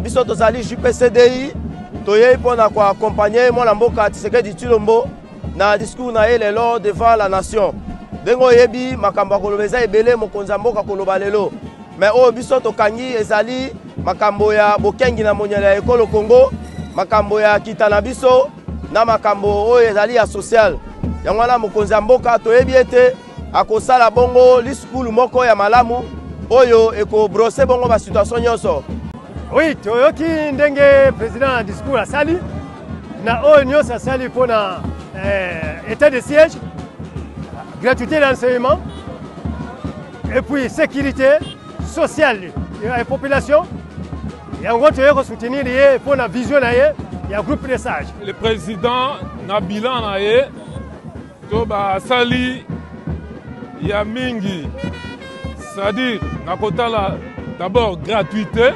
Biso tozali JPCDI, toyei mpo na koaccompagne mwana mboka Tshisekedi Tshilombo na discours na ye lelo devant la nation. Ndenge oyebi, makambo ya koloba eza ebele, mokonzi ya mboka koloba lelo, mais oyo biso tokangi ezali makambo ya bokengi na monyele ya ekolo Congo, makambo ya kita na biso na makambo oyo ezali ya social. Yango wana mokonzi ya mboka toyebi ete akosala bongo lisukulu moko ya malamu oyo ekobrose bongo basituation nyonso. Oui, toyoki ndenge président na discours asali na oyo nyonso asali mpona état de siège, gratuité d'enseignement et puis sécurité sociale ya population. Yango toye kosoutenir ye mpona vision na ye ya groupe de sage. Le président na bilan na ye to basali ya mingi, c'est-à-dire na kotala d'abord gratuité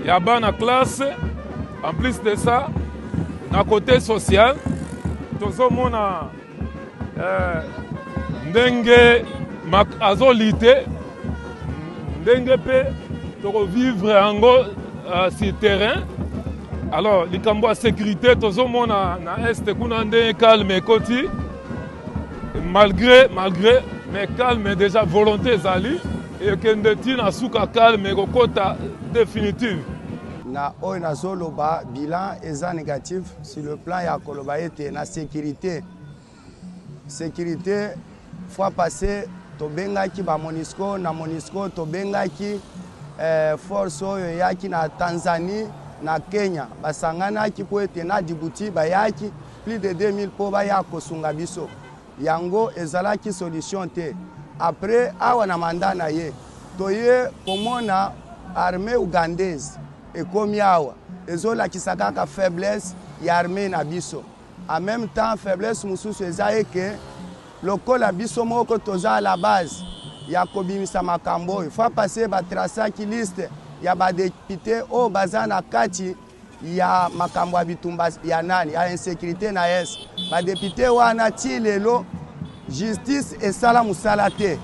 ya bana classe. En plus de ça, na côté social tozomona ndenge azoli te, ndenge mpe tokovivre yango sur terrain. Alors likambo ya sécurité, tozomona na Est kuna ndenge calme ekoti, malgré mais calme déjà, volonté ezali ekende ntina suka, calme ekokota définitive. Na oyo nazoloba, bilan eza négatif sur le plan ya koloba ete na sécurité. Sécurité, fois passé tobengaki baMONUSCO. Na MONUSCO tobengaki force oyo eyaki na Tanzanie na Kenya, basanganaki mpo ete na Djibouti bayaki plus de 2000 mpo baya kosunga biso. Yango ezalaki solution te. Après awa na mandat na ye, toye komona armée ougandaise ekomi awa, ezolakisa kaka faiblesse ya armée na biso. En même temps, faiblesse mosusu eza eke lokola biso moko toza à la base ya kobimisa makambo oyo. Fois passé batrasaki liste ya badéputés oyo baza na kati ya makambo ya bitumba ya nani ya insécurité na Est. Badéputés wana, ti lelo justice esala mosala te.